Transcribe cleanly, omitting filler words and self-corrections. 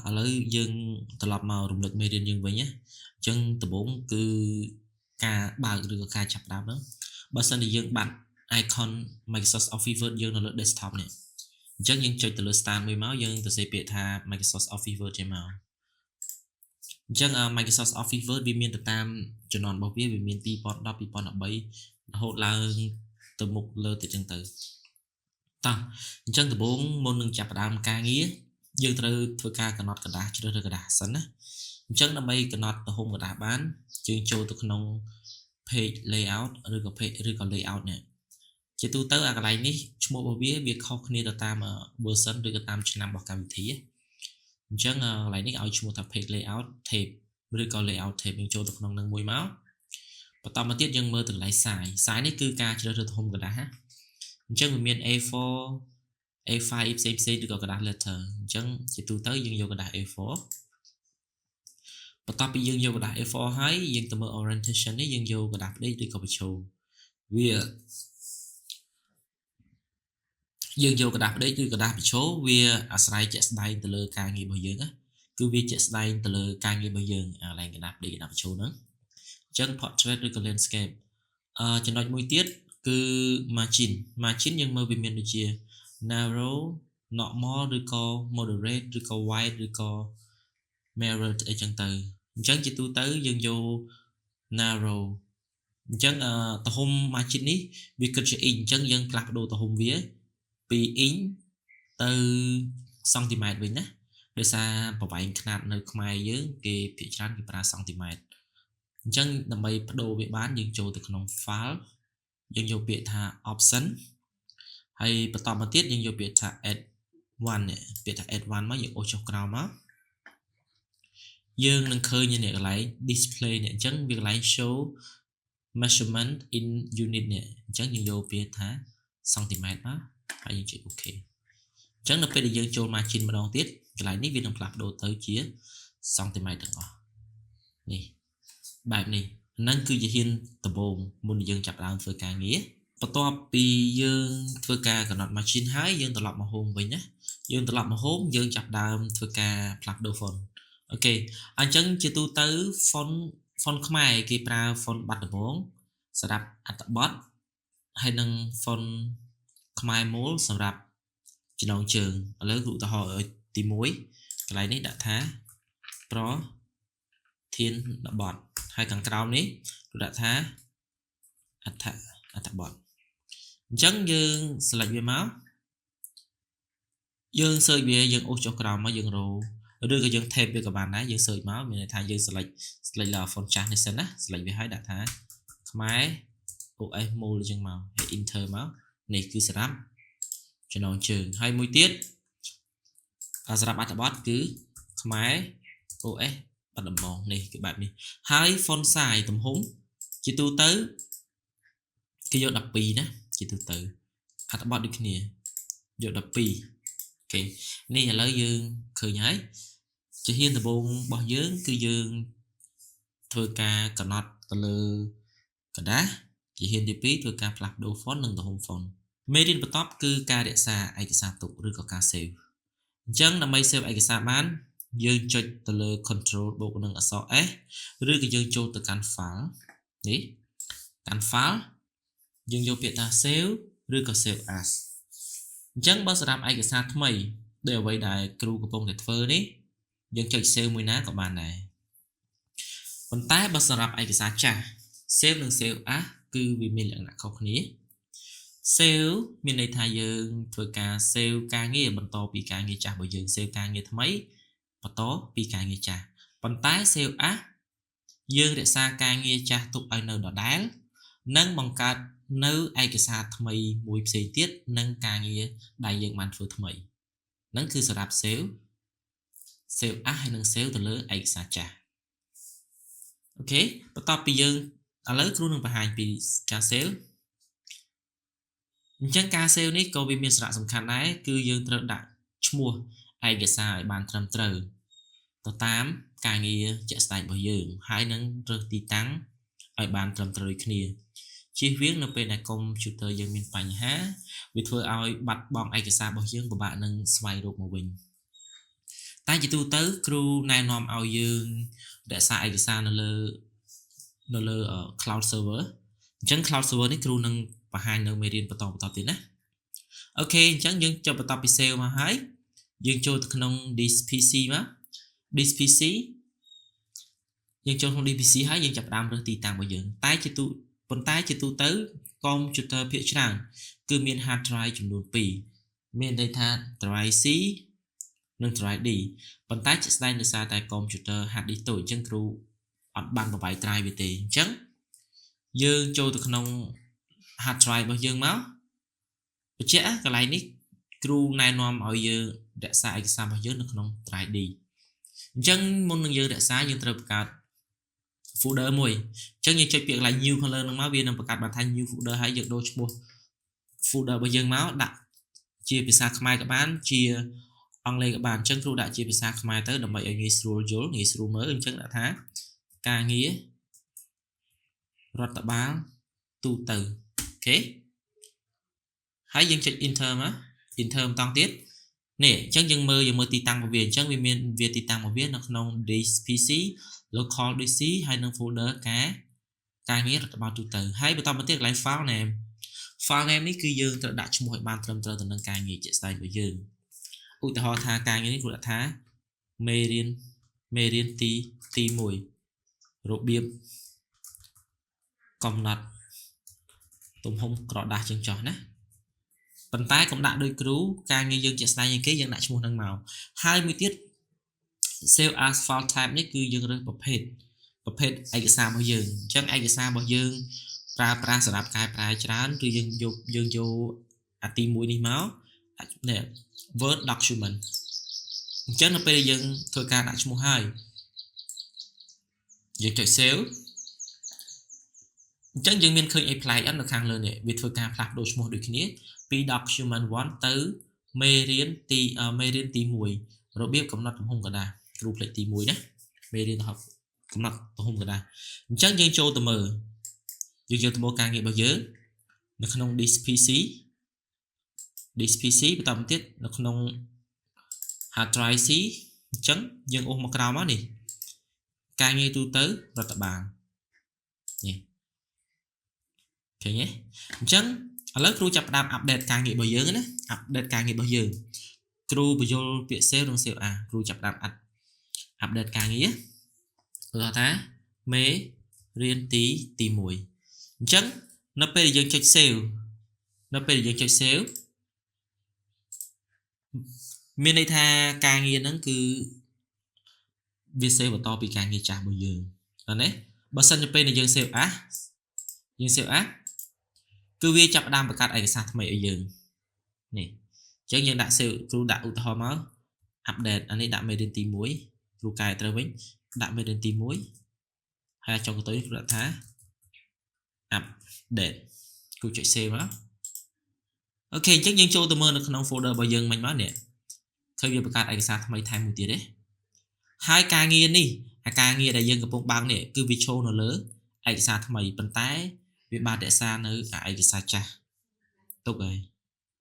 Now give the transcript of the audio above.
ឥឡូវយើងត្រឡប់មករំលឹកមេរៀនយើងវិញណាអញ្ចឹងដំបូងគឺការបើកឬក៏ការចាប់ផ្ដើមហ្នឹងបើសិនជាយើងបាត់ icon Microsoft Office Word យើងនៅលើ desktop នេះអញ្ចឹងយើងចុចទៅលើ start មួយមកយើងទៅសេពាក្យថា Microsoft Office Word ចេញមកអញ្ចឹង Microsoft Office Word វាមានទៅតាមជំនាន់របស់វាវាមាន2010 2013រហូតឡើងទៅមុខលើទៅចឹងទៅតោះអញ្ចឹងដំបូងមុននឹងចាប់ផ្ដើមការងារយើងត្រូវធ្វើការកំណត់ក្រដាសជ្រើសរើសក្រដាសសិនណាអញ្ចឹងដើម្បីកំណត់ទំហំក្រដាសបានយើងចូលទៅក្នុង page layout ឬក៏ page ឬក៏ layout នេះជាទូទៅអាកន្លែងនេះឈ្មោះរបស់វាវាខុសគ្នាទៅតាម version ឬក៏តាមឆ្នាំរបស់កម្មវិធីអញ្ចឹងកន្លែងនេះឲ្យឈ្មោះថា page layout tab ឬក៏ layout tab យើងចូលទៅក្នុងនឹងមួយមកបន្តមកទៀតយើងមើលទៅកន្លែង size size នេះគឺការជ្រើសរើសទំហំក្រដាសណាអញ្ចឹងវាមាន A4 A5 ផ្សេងផ្សេងឬក៏ក្រដាស letter អញ្ចឹងជាទូទៅយើងយកក្រដាស A4 បន្ទាប់ពីយើងយកក្រដាស A4 ហើយយើងទៅមើល orientation នេះយើងយកក្រដាសផ្ដេកឬក៏បញ្ឈរវាយើងយកក្រដាសផ្ដេកឬក្រដាសបញ្ឈរវាអាស្រ័យជាក់ស្ដែងទៅលើការងាររបស់យើងណាគឺវាជាក់ស្ដែងទៅលើការងាររបស់យើងអាកន្លែងក្រដាសផ្ដេកក្រដាសបញ្ឈរហ្នឹងអញ្ចឹង portrait ឬក៏ landscape អឺចំណុចមួយទៀតគឺ margin margin យើងមើលវាមានដូចជា narrow normal ឬក៏ moderate ឬក៏ wide ឬក៏ mirrored អីចឹងទៅអញ្ចឹងជាទូទៅយើងយក narrow អញ្ចឹងទំហំ margin នេះវាគិតជា inch អញ្ចឹងយើងផ្លាស់ប្ដូរទំហំវាពី inch ទៅសង់ទីម៉ែត្រវិញណាដោយសារប្រវែងខ្នាតនៅខ្មែរយើងគេភាគច្រើនគេប្រើសង់ទីម៉ែត្រអញ្ចឹងដើម្បីប្ដូរវាបានយើងចូលទៅក្នុង file យើងយកពាក្យថា option ហើយបន្តមកទៀតយើងយកពាក្យថា advanced នេះពាក្យថា advanced មកយើងអូសចុះក្រោមមកយើងនឹងឃើញនេះកន្លែង display នេះអញ្ចឹងវាកន្លែង show measurement in unit នេះអញ្ចឹងយើងយកពាក្យថាសង់ទីម៉ែត្រមកហើយយើងចុច OK អញ្ចឹងនៅពេលដែលយើងចូល margin ម្ដងទៀតកន្លែងនេះវានឹងផ្លាស់ប្ដូរទៅជាសង់ទីម៉ែត្រទាំងអស់នេះបែបនេះហ្នឹងគឺជាហ៊ានដំបូងមុនយើងចាប់ផ្ដើមធ្វើការងារបន្ទាប់ពីយើងធ្វើការកំណត់ margin ហើយយើងត្រឡប់មក home វិញណាយើងត្រឡប់មក home យើងចាប់ដើមធ្វើការផ្លាស់ប្ដូរ font OK អញ្ចឹងជាទូទៅ font font ខ្មែរគេប្រើ font បាត់ដំបងសម្រាប់អត្ថបទហើយនិង font ខ្មែរមូលសម្រាប់ចំណងជើងឥឡូវគ្រូឧទាហរណ៍ទី1កន្លែងនេះដាក់ថាប្រធានបទហើយខាងក្រោមនេះគ្រូដាក់ថាអត្ថអត្ថបទអញ្ចឹងយើង select វាមកយើង search វាយើងអូសចុះក្រោមមកយើងរកឬក៏យើង tab វាក៏បានដែរយើង search មកមានន័យថាយើង select select លើ font ចាស់នេះសិនណា select វាហើយដាក់ថាខ្មែរ OS មូលអញ្ចឹងមកហើយ enter មកនេះគឺសម្រាប់ចំណងជើងហើយមួយទៀតសម្រាប់អត្ថបទគឺខ្មែរ OS បាត់ដំបងនេះគឺបែបនេះហើយ font size ទំហំជាទូទៅគេយក12ណាជាទូទៅអត្ថបទដូចគ្នាយក12 OK នេះឥឡូវយើងឃើញហើយជាហ៊ានដំបូងរបស់យើងគឺយើងធ្វើការកំណត់ទៅលើក្រដាសជាហ៊ានទី2ធ្វើការផ្លាស់ប្ដូរ font និងទំហំ font មេរៀនបន្ទាប់គឺការរក្សាឯកសារទុកឬក៏ការ save អញ្ចឹងដើម្បី save ឯកសារបានយើងចុចទៅលើ control បូកនឹងអក្សរ S ឬក៏យើងចូលទៅកាន់ file នេះកាន់ file យើងយកពាក្យថា save ឬក៏ save as អញ្ចឹងបើសម្រាប់ឯកសារថ្មីដោយអ្វីដែលគ្រូកំពុងតែធ្វើនេះយើងចុច save មួយណាក៏បានដែរប៉ុន្តែបើសម្រាប់ឯកសារចាស់ save និង save as គឺវាមានលក្ខណៈខុសគ្នា save មានន័យថាយើងធ្វើការ save ការងារបន្តពីការងារចាស់របស់យើង save ការងារថ្មីបន្តពីការងារចាស់ប៉ុន្តែ save as យើងរក្សាការងារចាស់ទុកឲ្យនៅដដែលនិងបង្កើតនៅឯកសារថ្មីមួយផ្សេងទៀតនិងការងារដែលយើងបានធ្វើថ្មីហ្នឹងគឺសម្រាប់ save save as ហើយនិង save ទៅលើឯកសារចាស់ OK បន្ទាប់ពីយើងឥឡូវគ្រូនឹងបង្ហាញពីការ save អញ្ចឹងការ save នេះក៏វាមានសារៈសំខាន់ដែរគឺយើងត្រូវដាក់ឈ្មោះឯកសារឲ្យបានត្រឹមត្រូវទៅតាមការងារជាក់ស្ដែងរបស់យើងហើយនឹងរើសទីតាំងឲ្យបានត្រឹមត្រូវដូចគ្នាជៀសវាងនៅពេលដែលកុំព្យូទ័រយើងមានបញ្ហាវាធ្វើឲ្យបាត់បង់ឯកសាររបស់យើងពិបាកនឹងស្វែងរកមកវិញ តែជាទូទៅគ្រូណែនាំឲ្យយើងរក្សាឯកសារនៅលើ cloud server។ អញ្ចឹង cloud server នេះគ្រូនឹងបង្ហាញនៅមេរៀនបន្តបន្តទៀតណាOK អញ្ចឹងយើងចុះបន្ទាប់ពី save មកហើយយើងចូលទៅក្នុង this PC មក this PC យើងចូលក្នុង this PC ហើយយើងចាប់ផ្ដើមរើសទីតាំងរបស់យើងតែជាទូប៉ុន្តែជាទូទៅកុំព្យូទ័រភាគច្រើនគឺមាន hard drive ចំនួន2មានន័យថា drive C និង drive D ប៉ុន្តែជាក់ស្ដែងដោយសារតែកុំព្យូទ័រ hard disk តូចអញ្ចឹងគ្រូអត់បានបំបែក drive វាទេ។អញ្ចឹងយើងចូលទៅក្នុង hard drive របស់យើងមកបញ្ជាក់កន្លែងនេះគ្រូណែនាំឲ្យយើងរក្សាឯកសាររបស់យើងនៅក្នុង drive D។ អញ្ចឹងមុននឹងយើងរក្សាយើងត្រូវបង្កើត folder មួយអញ្ចឹងយើងចុចពាក្យកន្លែង new color ហ្នឹងមកវានឹងបង្កើតបានថា new folder ហើយយើងដូរឈ្មោះ folder របស់យើងមកដាក់ជាភាសាខ្មែរក៏បានជាអង់គ្លេសក៏បានអញ្ចឹងគ្រូដាក់ជាភាសាខ្មែរទៅដើម្បីឲ្យងាយស្រួលយល់ងាយស្រួលមើលអញ្ចឹងដាក់ថាការងាររដ្ឋបាលទូទៅOK ហើយយើងចុច enter មក enter ម្ដងទៀតនេះអញ្ចឹងយើងមើលទីតាំងរបស់វាអញ្ចឹងវាមានវាទីតាំងរបស់វានៅក្នុង this PC local DC ហើយនិង folder ការងាររដ្ឋបាលទូទៅហើយបន្តមកទៀតកន្លែង file name file name នេះគឺយើងត្រូវដាក់ឈ្មោះឲ្យបានត្រឹមត្រូវទៅនឹងការងារជាក់ស្ដែងរបស់យើងឧទាហរណ៍ថាការងារនេះគ្រូដាក់ថាមេរៀនទី1របៀបកំណត់ទំហំក្រដាសជាងចោះណាប៉ុន្តែកុំដាក់ដូចគ្រូការងារយើងជាក់ស្ដែងជាងគេយើងដាក់ឈ្មោះនឹងមកហើយមួយទៀត save as file type នេះគឺយើងរើសប្រភេទឯកសាររបស់យើងអញ្ចឹងឯកសាររបស់យើងប្រើប្រាស់សម្រាប់កែប្រែច្រើនគឺយើងយកអាទី1នេះមកនេះ Word document។ អញ្ចឹងនៅពេលដែលយើងធ្វើការដាក់ឈ្មោះហើយយើងចុច save អញ្ចឹងយើងមានឃើញអីប្លែកអត់នៅខាងលើនេះវាធ្វើការផ្លាស់ប្ដូរឈ្មោះដូចគ្នាពី document 1ទៅមេរៀនទី1របៀបកំណត់ទំហំក្រដាសគ្រូផ្លេចទី1ណាមេរៀនកំណត់ទំហំក្រដាសអញ្ចឹងយើងចូលទៅមើលយើងយកទៅមើលការងាររបស់យើងនៅក្នុង this PC this PC បន្តមកទៀតនៅក្នុង hard drive C អញ្ចឹងយើងអូសមកក្រោមមកនេះការងារទូទៅរដ្ឋបាលនេះឃើញទេអញ្ចឹងឥឡូវគ្រូចាប់ផ្ដើម update ការងាររបស់យើងណា update ការងាររបស់យើងគ្រូបញ្យល់ពាក្យ save និង save as គ្រូចាប់ផ្ដើម update ការងារឧទាហរណ៍ថាមេរៀនទី1អញ្ចឹងនៅពេលដែលយើងចុច save នៅពេលដែលយើងចុច save មានន័យថាការងារហ្នឹងគឺវា save បន្តពីការងារចាស់របស់យើងបាទណាបើសិនជាពេលដែលយើង save as យើង save as គឺវាចាប់ផ្ដើមបង្កើតឯកសារថ្មីឲ្យយើងនេះអញ្ចឹងយើងដាក់ save គ្រូដាក់ឧទាហរណ៍មក update អានេះដាក់មេរៀនទី1គ្រូកែត្រូវវិញដាក់មេរៀនទី1ហើយចុងទៅគ្រូដាក់ថា update គ្រូចុច save មក OK អញ្ចឹងយើងចូលទៅមើលនៅក្នុង folder របស់យើងមិញមកនេះឃើញវាបង្កើតឯកសារថ្មីថែមមួយទៀតទេហើយការងារនេះអាការងារដែលយើងកំពុងបើកនេះគឺវាឈរនៅលើឯកសារថ្មីប៉ុន្តែវាបានរក្សានៅឯកសារចាស់ទុកហើយ។